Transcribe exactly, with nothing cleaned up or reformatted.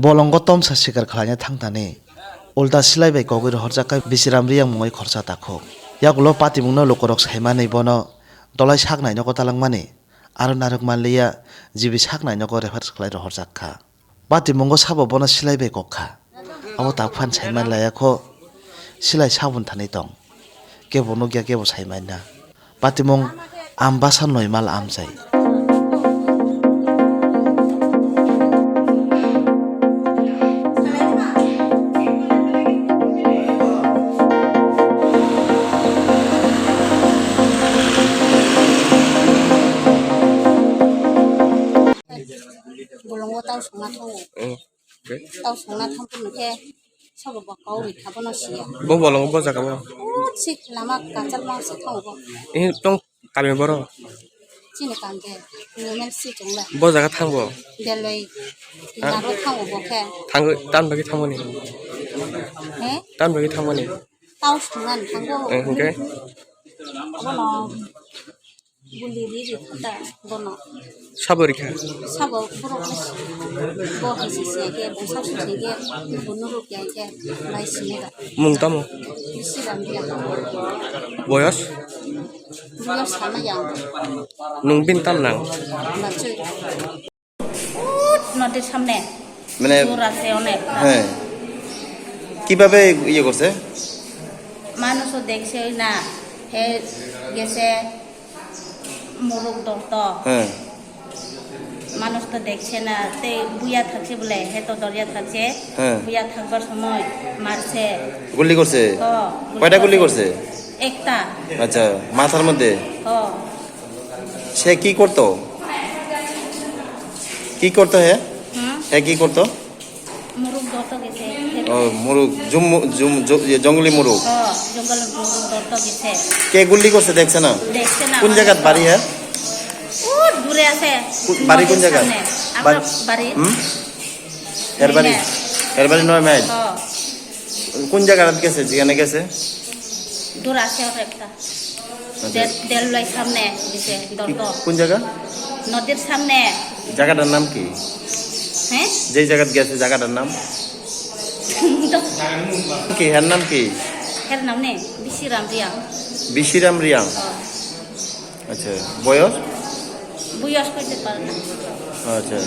Bolongo tomsa sikar khlaina thangtani ulta silai bai kogwi rohorjak kha Bisiram Riyang mungwi khorsa takhuk. Yagulo patimungno lukurok saimani bono dolai sak nainogo talangmani aro narwk manliya G B sak nainogo refer khlai rohorjak kha. Patimungo sabo bono silai bai kok kha. Abo tak phan saiman laya kho silai sabun thani tong. Kebo nukya kebo saiman na. Patimung am basa noimal amchai. Bolongo tau songna thango. Tau songna thang phano khe sabo bo kau rikha bono siya. Bo bolongo bo jaga bo. O sik lama kachal ma se thango bo. Eh, tong kami boro. Chini kam de. Normal si chungla. Bo jaga thango. Deloi. Ha? Naro thango bo khe. Thango, tan bagi thango ni. He? Tan bagi thango ni. Tau songna ni thango. Eh, hingke? Abono. Guli ri ri kha ta bono. Sabo rikha? Sabo borok le bo hai se se ke, bo sa se se ke, bo nuruk ya ke, bai sini da. Mung tamo? Bisi ram dia. Boyos? Boyos sama yang. Nung bin tam nang? Machui. উঠ, নদীর সামনে। মানে, চোর আছে অনেক। হ্যাঁ। কিভাবে ইয়ে করছে? মানুষও দেখছে না, হে গেছে মুরুক ধরতো। হ্যাঁ। মানুষ তো দেখছে না, তে বুয়া থাকছে বলে, হে তো দরিয়া থাকছে। হ্যাঁ। বুয়া থাকবার সময় মারছে। গুলি করছে? হ, গুলি কয়টা গুলি করছে। করছে? একটা। আচ্ছা, মাথার মধ্যে? হ। সে কি করতো? কি করতো হে? হুম? হে কি করতো? মুরুক ধরতো গেছে। ও, মুরুক, জুম-, জুম-, জ-, ইয়ে, জঙ্গলি মুরুক। হ, জঙ্গল মুরুক ধরতো গেছে। কে গুলি করছে দেখছে না? দেখছে না, কোন মানুষ জায়গাত তো বাড়ি হে? ও দূরে আছে। কো-, বাড়ি কোন নদীর জায়গাত? সামনে। আমার বাড়ি বাড়ি? হুম? এর বাড়ি? নয় মাইল। এর বাড়ি নয় মাইল? হ। কোন জায়গাত গেছে? যেখানে গেছে? দূর আছে আর একটা। আচ্ছা। দেল-, দেলওয়াই সামনে দিছে, কি, দরদ। কোন জায়গা? নদীর সামনে। জায়গাটার নাম কি? হ্যাঁ? যেই জায়গাত গেছে, জায়গাটার নাম? তো কি, এর নাম কি? এর নাম নেই, বিশিরাম রিয়াং। বিশিরাম রিয়াং? হ্যাঁ। আচ্ছা, বয়স? বয়স কইতে পারে না। আচ্ছা।